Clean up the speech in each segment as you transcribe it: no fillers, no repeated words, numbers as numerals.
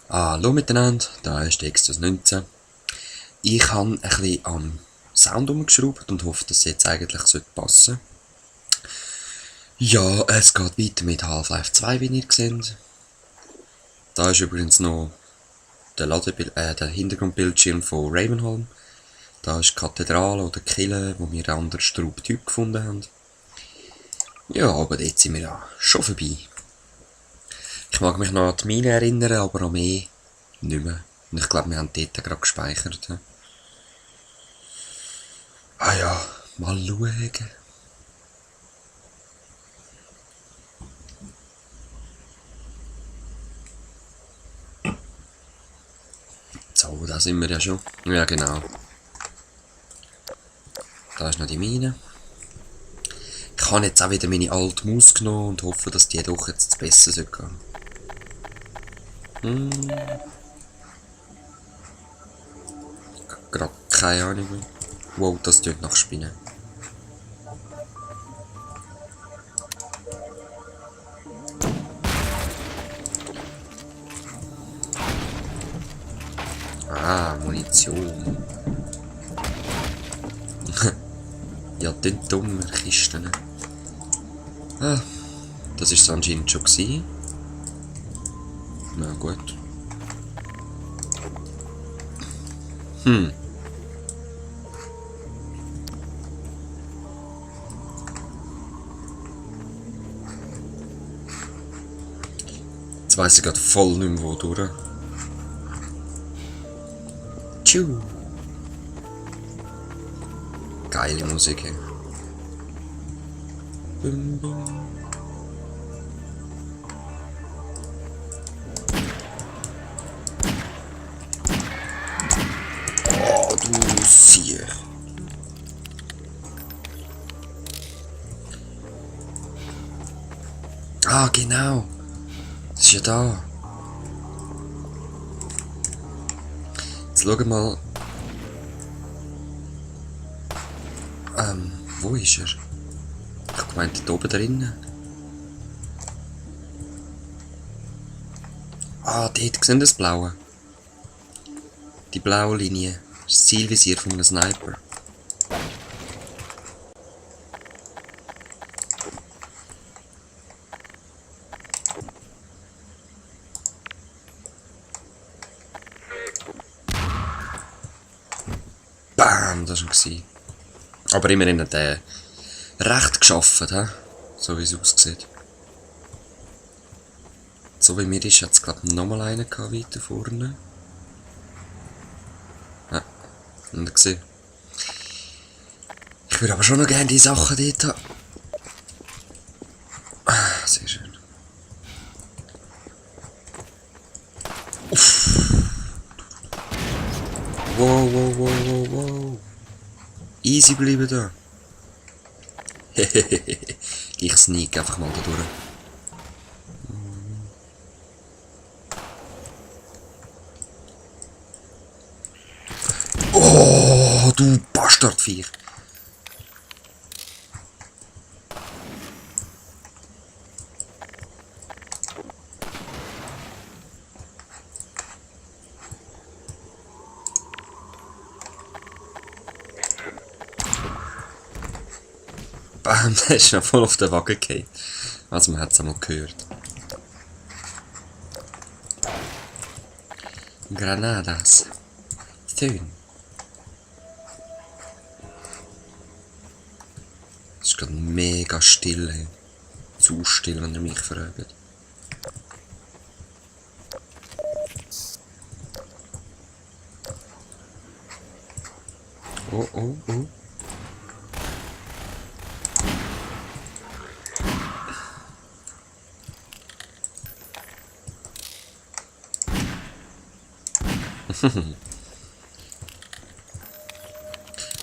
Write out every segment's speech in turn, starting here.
Hallo miteinander, da ist die Extras 19. Ich habe ein bisschen am Sound umgeschraubt und hoffe, dass es jetzt eigentlich passen sollte. Ja, es geht weiter mit Half-Life 2, wie ihr seht. Da ist übrigens noch der Hintergrundbildschirm von Ravenholm. Da ist die Kathedrale oder die Kirche, wo wir einen anderen Straubtyp gefunden haben. Ja, aber jetzt sind wir ja schon vorbei. Ich mag mich noch an die Mine erinnern, aber an mehr nicht mehr. Und ich glaube, wir haben dort gerade gespeichert. Ah ja, mal schauen. So, da sind wir ja schon. Ja, genau. Da ist noch die Mine. Ich habe jetzt auch wieder meine alte Maus genommen und hoffe, dass die doch jetzt besser gehen. Gerade keine Ahnung. Wow, das tut nach Spinnen. Ah, Munition. Ja, die dummen Kisten. Ah, das ist es anscheinend schon gewesen. Na gut. Jetzt weiss ich gerade voll nicht mehr wo durch. Tschu. Geile Musik, hey. Bum, bum. Oh, du Sieg. Ah, genau. Das ist ja da. Jetzt schau mal. Wo ist er? Ich meinte da oben drinnen. Ah, dort sehen das Blaue. Die blaue Linie. Das Zielvisier von einem Sniper. Bam, das war er. Aber immerhin hat er recht geschafft, he? So wie es aussieht. So wie mir ist jetzt glaube ich nochmal einer weiter vorne. Ja, und gesehen. Ich würde aber schon noch gerne die Sachen dort haben. Ah, sehr schön. Uff. Wow, wow, wow, wow, wow. Easy bleiben da. Ich sneak einfach mal da durch. Oh, du Bastardviech. Bam, der ist noch voll auf den Wagen gefallen. Also man hat es einmal gehört. Granadas. Schön. Es ist gerade mega still. Hey. Zu still, wenn ihr mich fragt. Oh, oh, oh.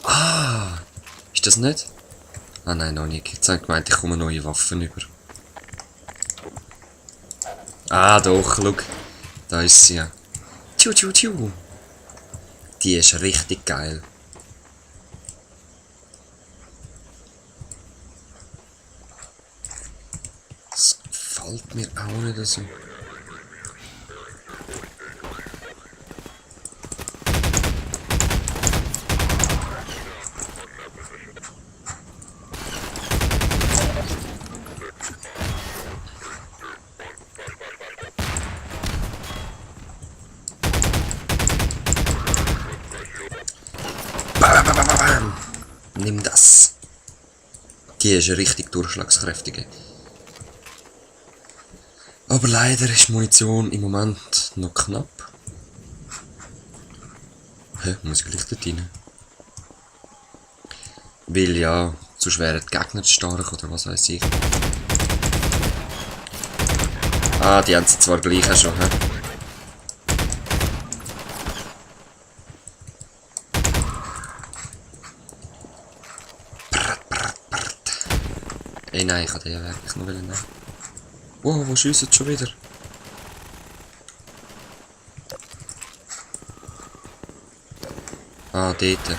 Ah, ist das nicht? Ah nein, noch nicht. Jetzt habe ich gemeint, ich komme neue Waffen über. Ah doch, schau. Da ist sie ja. Tschu, tschu, tschu. Die ist richtig geil. Das gefällt mir auch nicht so. Nimm das. Die ist richtig durchschlagskräftig. Aber leider ist die Munition im Moment noch knapp. Hä, muss ich gleich dort rein? Weil ja, zu schwer die Gegner zu stark oder was weiß ich. Ah, die haben sie zwar gleich auch schon, hä? Ey, nein, ich kann den wirklich noch nehmen. Wow, wo schiessen sie schon wieder? Ah, dort.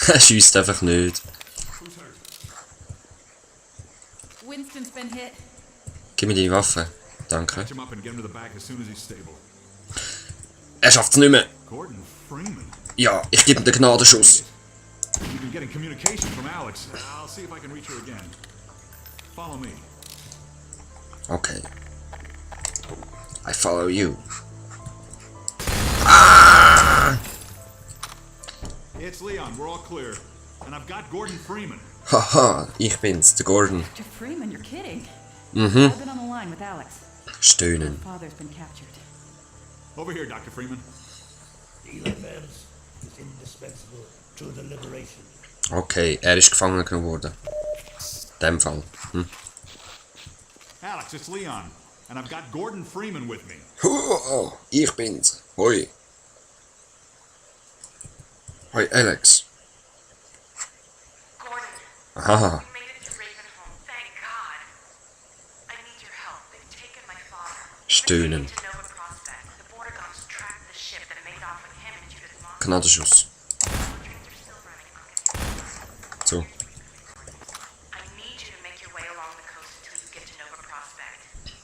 Er schiesst einfach nicht. Winston's been hit. Gib mir deine Waffe. Danke. Patch him up and get him to the back as soon as he's stable. Er schafft's nicht mehr. Gordon Freeman. Ja, ich gebe ihm den Gnadenschuss. You've been getting communication from Alex. I'll see if I can reach her again. Follow me. Okay. I follow you. Ah! It's Leon. We're all clear. And I've got Gordon Freeman. Haha, ich bin's, der Gordon. Dr. Freeman, you're kidding. Mhm. I've been on the line with Alex. Stöhnen. Father's been captured. Over here, Dr. Freeman. Eli Vance is indispensable to the liberation. Okay, er ist gefangen genommen worden. In dem Fall. Hm. Alex, it's Leon. And I've got Gordon Freeman with me. Oh, ich bin's. Hoi. Hoi, Alex. Gordon, Haha. we made it to Ravenholm, thank God. I need your help. They've taken my father. Stöhnen. To Nova Prospect. The border guards tracked the ship that made off with him and Judith Moss. Gnadenschuss. Trains are still running. So. I need you to make your way along the coast until you get to Nova Prospect.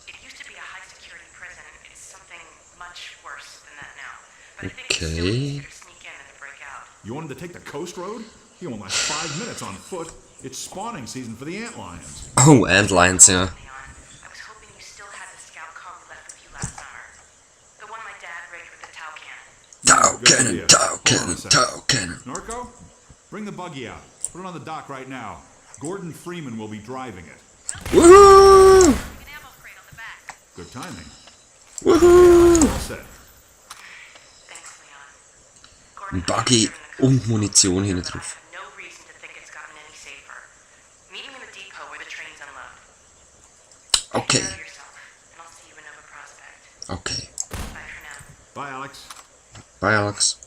It used to be a high security prison. It's something much worse than that now. But I think it's still Okay. easier to sneak in than to break out. You wanted to take the coast road? You won't last 5 minutes on foot. It's spawning season for the antlions. Oh, Antlions, ja. Leon, I was hoping you still had the scout car we left with you last summer. The one my dad rigged with the Tau cannon. Tau Good Cannon, idea. Tau Hold on a Cannon, second. Tau Cannon. Norco, bring the buggy out. Put it on the dock right now. Gordon Freeman will be driving it. Woohoo! An ammo crate on the back. Good timing. Woohoo! All set. Thanks, Leon. Gordon, Buggy I've driven the und coast Munition hinten but I drauf. have no reason to think it's gotten any safer. Meet me in the depot where the trains unload. Okay, Take care of yourself, and I'll see you in Nova Prospect. okay. Bye for now. Bye, Alex. Bye, Alex.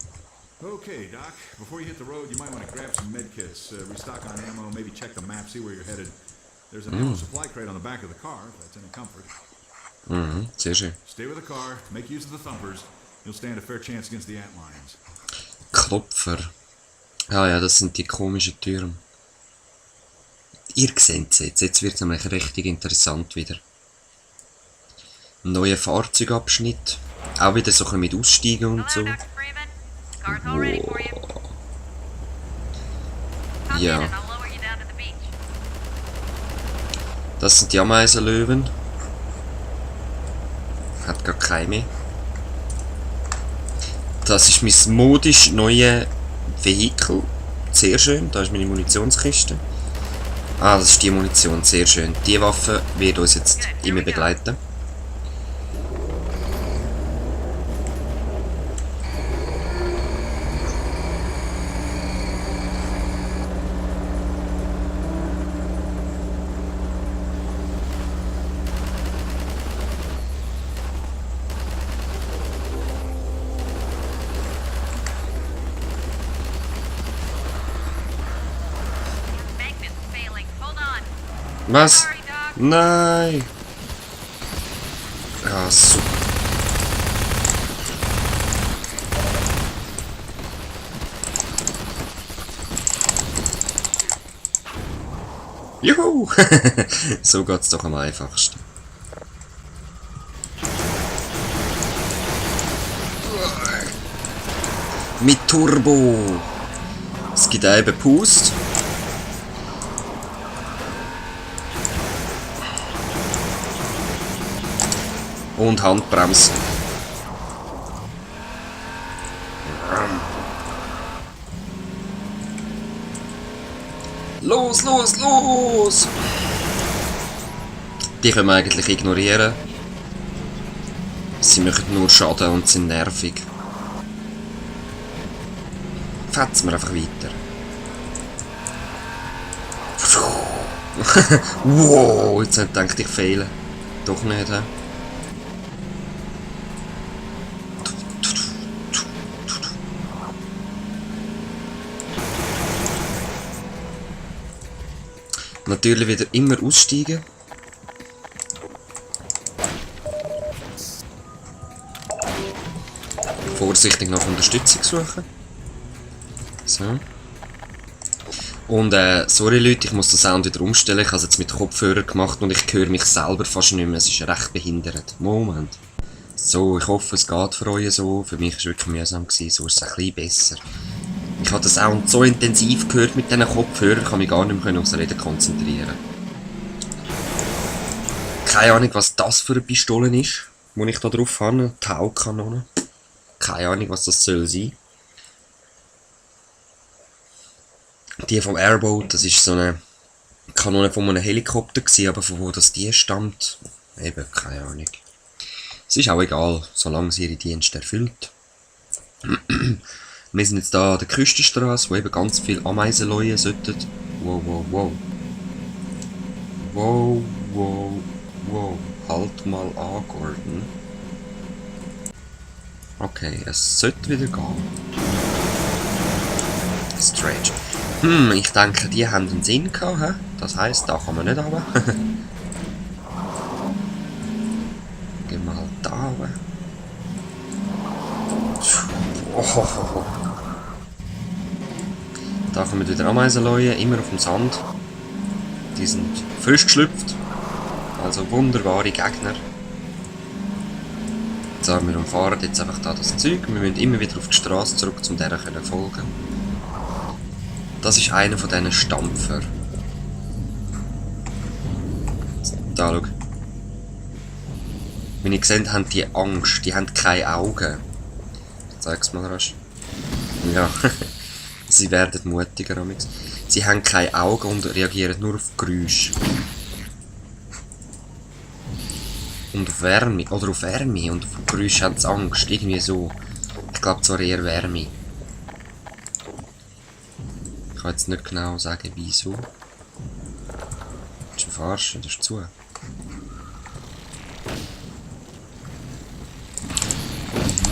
Okay, Doc. Before you hit the road, you might want to grab some med kits, restock on ammo, maybe check the map, see where you're headed. There's an ammo supply crate on the back of the car, if that's any comfort. Mhm, sehr schön. Stay with the car, make use of the thumpers. You'll stand a fair chance against the antlions. Klopfer. Ah ja, das sind die komischen Türen. Ihr seht es jetzt. Jetzt wird es nämlich richtig interessant wieder. Ein neuer Fahrzeugabschnitt. Auch wieder so ein bisschen mit Aussteigen und so. Dr. Freeman. Car's all ready for you. Hop Ja. in and I'll lower you down to the beach. Das sind die Ameisenlöwen. Hat gar keine. Das ist mein modisch neues Vehikel. Sehr schön. Da ist meine Munitionskiste. Ah, das ist die Munition. Sehr schön. Die Waffe wird uns jetzt immer begleiten. Embankment's failing. Hold on. Was? Sorry, Doc. Nein! Ja, super. Juhu! So geht's doch am einfachsten. Mit Turbo. Es gibt auch eben Boost. Und Handbremse. Los, los, los! Die können wir eigentlich ignorieren. Sie machen nur Schaden und sind nervig. Fetzen wir einfach weiter. Wow, jetzt habe ich gedacht, ich fehle. Doch nicht, hä? Natürlich wieder immer aussteigen. Vorsichtig nach Unterstützung suchen. So. Und sorry Leute, ich muss den Sound wieder umstellen. Ich habe es jetzt mit Kopfhörer gemacht und ich höre mich selber fast nicht mehr. Es ist recht behindert. Moment. So, ich hoffe es geht für euch so. Für mich war es wirklich mühsam, so ist es ein bisschen besser. Ich habe den Sound so intensiv gehört mit diesen Kopfhörern, ich kann mich gar nicht mehr aufs Reden konzentrieren. Keine Ahnung, was das für eine Pistole ist, die ich da drauf habe. Taukanone. Keine Ahnung, was das soll sein. Die vom Airboat, das ist so eine Kanone von einem Helikopter gewesen, aber von wo das die stammt, eben keine Ahnung. Es ist auch egal, solange sie ihre Dienste erfüllt. Wir sind jetzt da an der Küstenstraße, wo eben ganz viele Ameisen leuen sollten. Wow, wow, wow. Wow, wow, wow. Halt mal an, Gordon. Okay, es sollte wieder gehen. Strange. Ich denke, die haben einen Sinn gehabt, he? Das heisst, da kann man nicht runter. Gehen wir halt da runter. Oh. Da kommen wieder Ameisen leuen, immer auf dem Sand. Die sind frisch geschlüpft. Also wunderbare Gegner. So, wir umfahren jetzt einfach da das Zeug. Wir müssen immer wieder auf die Straße zurück, um dieser zu folgen. Das ist einer von diesen Stampfer. Da, schau. Wie ihr seht, haben die Angst. Die haben keine Augen. Ich zeig's mal rasch. Ja. Sie werden mutiger. Sie haben keine Augen und reagieren nur auf Geräusche. Und auf Wärme. Oder auf Wärme. Und auf Geräusche haben sie Angst. Irgendwie so. Ich glaube zwar eher Wärme. Ich kann jetzt nicht genau sagen, wieso. Das ist ein Verarschen, das ist zu.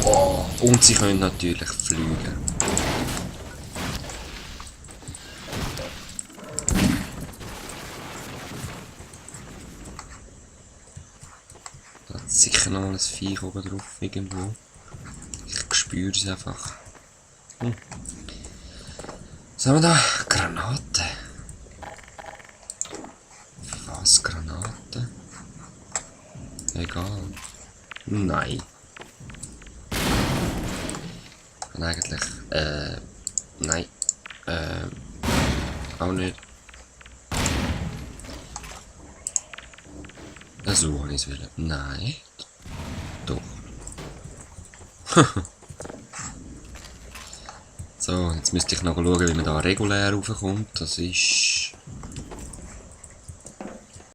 Wow. Und sie können natürlich fliegen. Da hat sicher noch mal ein Viech oben drauf irgendwo. Ich spüre es einfach. Was haben wir da? Granate. Was? Granate? Egal. Nein. Und eigentlich, nein. Auch nicht. So habe ich es wollen. Nein. Doch. So, jetzt müsste ich noch schauen, wie man da regulär raufkommt. Das ist